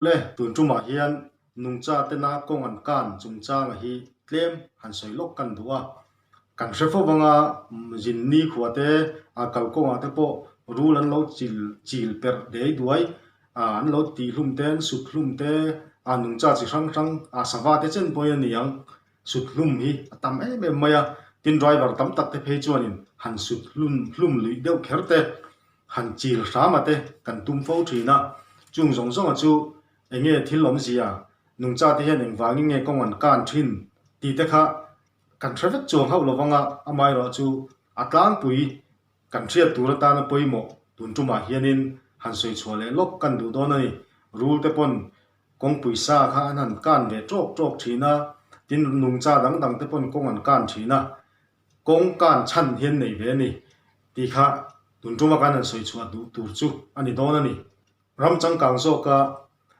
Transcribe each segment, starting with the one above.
Le, tun tumah hian nungcha tena kawng an kan chungchanga hi tlem han sawi lawk kan duh a. Kan hre fo vanga zin ni khua te, a kalkawngah te pawh rul an lo chil chil perh dei duai, an lo tih hlum te, an sut hlum te, a nungcha chi hrang hrang, a sava te chen pawhin a ni ang, sut hlum hi a tam em em mai a. Tin, driver tam tak te phei chuanin han sut hlum hlum luih deuh kher te Han chil hram a te kan tum fo thin a, chung zawng zawnga chu eng nge thil awmzia, nungcha te hian engvangin nge kawng an kan thin tih te kha kan hre vek chuang hauh lovang a, amaherawh chu a tlangpui kan hriat tur atana pawimawh tun tumah hianin han sawi chhuah leh lawk kan duh dawn a ni. Rul te pawn kawngpui sa kha an han kan ve tawk tawk thin a, tin nungcha dang dang te pawn kawng an kan thin a, Kawng kan chhan hian nei ve a ni tih kha tun tuma kan han sawi chhuah duh tur chu a ni dawn a ni. Ram changkang zawka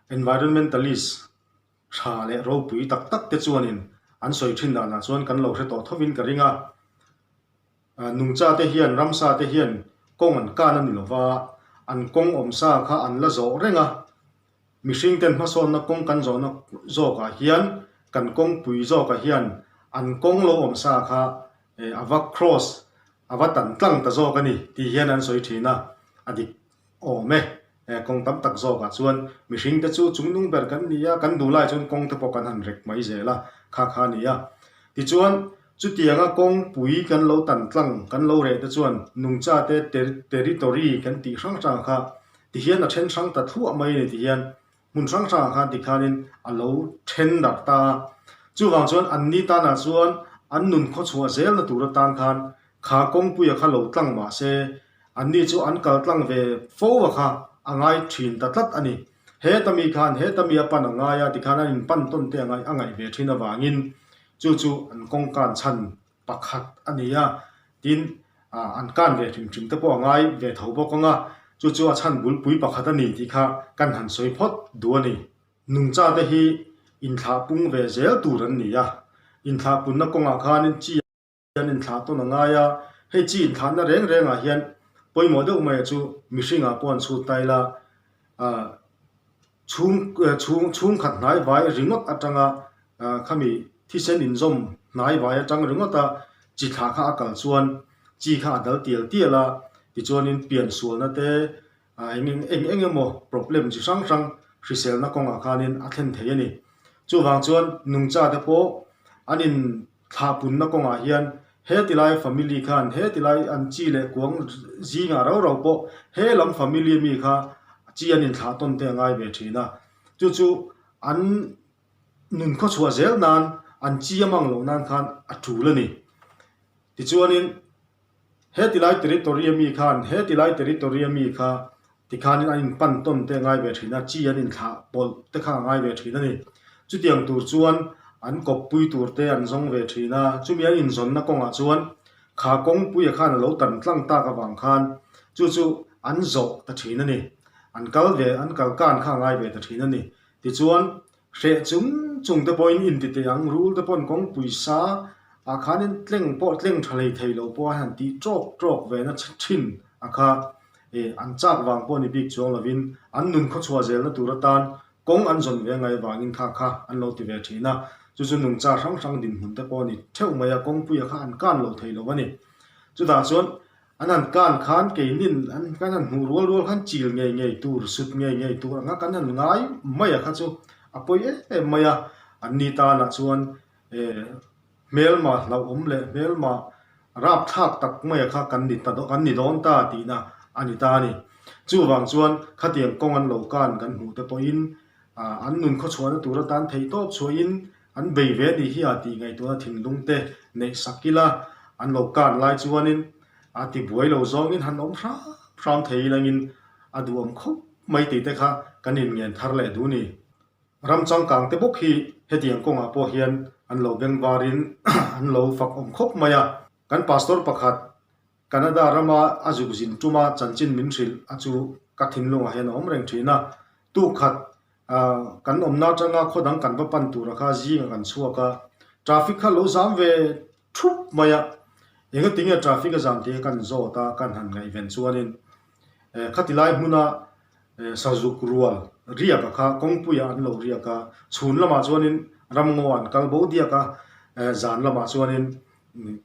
environmentalist tha leh ropui tak tak te chuanin an sawi thin danah chuan kan lo hre tawh thovin ka ring a. Nungcha te hian ramsa te hian kawng an kan a ni lova, an kawng awmsa kha an la zawh reng a. Mihring ten hmasawnna kawng kan zawhna zawkah hian kan kawngpui zawkah hian an kawng lo awm sa kha a va cross a va tan tlang ta zawk a ni tih hian an sawi thin a, a dik awm e. Kawng tam tak zawkah chuan mihring te chu chungnung ber kan ni a, kan duh lai chuan kawng te pawh kan han rek mai zel a, kha kha a ni a. Tichuan chutianga kawngpui kan lo tan tlang kan lo reh te chuan nungcha te territory kan tih hrang hrang kha Tihian a then hrang ta thluah mai a ni tihian hmun hrang hrangah khan tikhanin a lo then darh ta a. Chuvang chuan anni tanah chuan an nun khawchhuah zelna tur atan khan kha kawngpuia kha lo tlang mah se anni chu an kal tlang ve fo a kha a ngai thin ta tlat a ni. Heta mi khan heta mi a pan a ngai a tikhan an inpan tawn te a ngaih a ngaih ve thin avangin chu chu an kawngkan chhan pakhat a ni a, tin an kan ve hrim hrim te pawh a ngai ve tho bawk ang a, chu chu a chhan bulpui pakhat a ni tih kha kan han sawi phawt duh a ni. Nungcha te hi inthlah pung ve zel tur an ni a, inthlah punna kawngah khanin chi an inthlah tawn a ngai a, hei chi inthlahna reng rengah hian pawimawh deuh maia chu mihringah pawh an chhut ta ila, Chhung chhung chhungkhat hnai vai ringawt atanga khami thisen inzawm hnai vai atang ringawta chi thlah kha a kal chuan chi kha a dal tial tial a, tichuanin pian sualna te eng eng eng eng emaw problem chi hrang hrang hriselna kawngah khanin a thlen thei a ni. Chuvang chuan nungcha te pawh an in Thlahpunna kawngah hian he tilai family khan he tilai an chi leh kuang zingah rau rau pawh he lam family mi kha chi an inthlah tawn te a ngai ve thin a. Chu chu an nun khawchhuah zel nan an chi a mang loh nan khan a tul a ni. Tichuanin he tilai territory a mi khan he tilai territory a mi kha Tikhanin an inpan tawn te a ngai ve thin a, chi an inthlah pawlh te kha a ngai ve thin a ni. Chutiang tur chuan an kawppui tur te an zawng ve thin a, chumi an inzawnna kawngah chuan kha kawngpuia khan a lo tan tlang tak avang khan chu chu an zawh ta thin a ni. An kal ve, an kal kan kha a ngai ve ta thin a ni. Tichuan Hreh chung chung te pawhin inti teh ang, rul te pawhin kawngpui sa ah khanin tleng pawh tleng tha hlei thei lo pawh a han tih tawk tawk ve na thin a kha eh an chak vang pawh ni bik chuang lovin an nun khawchhuah zelna tur atan kawng an zawn ve ngai vangin kha kha an lo ti ve thin a, chu chu nungcha hrang hrang dinhmun te pawh a ni theuh mai a, kawngpuia kha an kan lo thei lo a ni. Chutah chuan An han kan khan keinin an kan han hmuh rual rual khan chil ngei ngei tur, sut ngei ngei tur anga kan han ngai mai a kha chu a pawi em em mai a. An ni tanah chuan eh hmelma hlauhawm leh hmelma rapthlak tak mai a kha kan ni ta kan ni dawn ta tihna a ni ta a ni. Chuvang chuan khatiang kawng an lo kan kan hmuh te pawhin ah an nun khawchhuahna tur atan theihtawp chhuahin An bei ve anih hi a tih ngaihtuahna thinlung te neih sak ila an lo kan lai chuanin a ti buai lo zawngin han awm hram hram thei ilangin a duhawm khawp mai tih te kha kan inngen thar leh duh ni. Ram changkang te bawk hi hetiang kawngah pawh hian an lo beng varin an lo fak awm khawp mai a. Kan pastor pakhat Canada rama a zuk zin tuma chanchin min hrilh a chu ka thinlungah hian a awm reng thin a. Tuk khat Kan awmna atanga khaw dang kan va pan tura kha zinga kan chhuak a, traffic kha lo zam ve thup mai a, engatinge traffic a zam tih kha kan zawt a, kan han ngaihven chuanin khati lai hmuna sazuk rual riak a kha kawngpuiah an lo riak a, chhun lamah chuanin ramngaw an kal bo diak a, zan lamah chuanin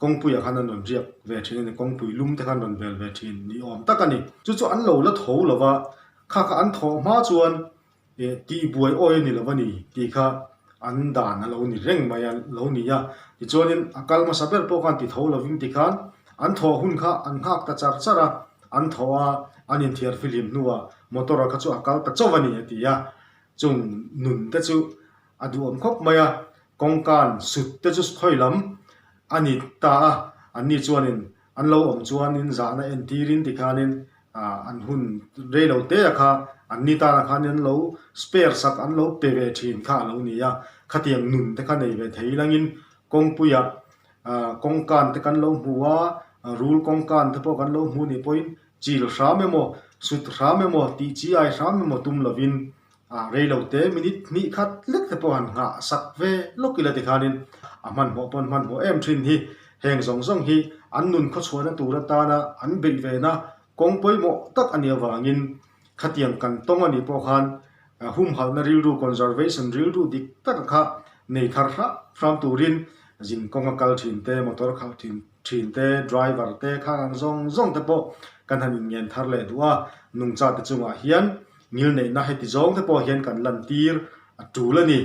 kawngpuiah khan an rawn riak ve thin a ni, kawngpui lum te khan rawn vel ve thin ni awm tak a ni. Chu chu an lo la tho lo va, kha kha an thawh hma chuan tihbuai awi a ni lo a ni tih kha an dan a lo ni reng mai a lo ni a. Tichuanin a kal hmasa ber pawh khan ti tho lovin tikhan an thawh hun kha an nghak ta char char a, an thawh a, an inthiar fihlim hnuah motor a kha chu a kal ta chauh a ni a ti a. Chung nun te chu a duhawm khawp mai a, kawngkan sut te chu khawi lam a ni ta a, anni chuanin an lo awm chuanin zahna entirin tikhanin an hun rei lo te a kha anni tana khan an lo spare sak an lo pe ve thin kha a lo ni a, khatiang nun te kha nei ve thei langin kawngpuiah kawngkan te kan lo hmu a, rul kawngkan te pawh kan lo hmu nih pawhin chil hram emaw sut hram emaw tih chi ai hram emaw tum lovin A rei lo te minute hnih khat lek te pawh han nghah sak ve lawk ila tikhanin a hmanhmawh pawn hmanhmawh em thin hi. Heng zawng zawng hi an nun khawchhuahna tur atana an beih vena kawng pawimawh tak a nih avangin khatiang kan tawng a nih pawh khan humhalhna rilru, conservation rilru dik tak kha nei thar hrah hram turin zin kawnga kal thin te, motor khalh thin thin te, driver te khang ang zawng zawng te pawh kan han inngen thar leh duh a, nungcha te chungah hian Ngilneihna heti zawng te pawh hian kan lantir a tul a ni.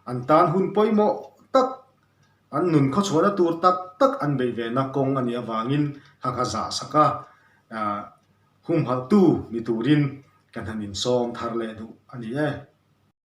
An tan hun pawimawh tak, an nun khawchhuahna tur tak tak an beih vehna kawng a nih avangin kha kha zah sak a, humhalhtu ni turin kan han insawm thar leh duh a ni e.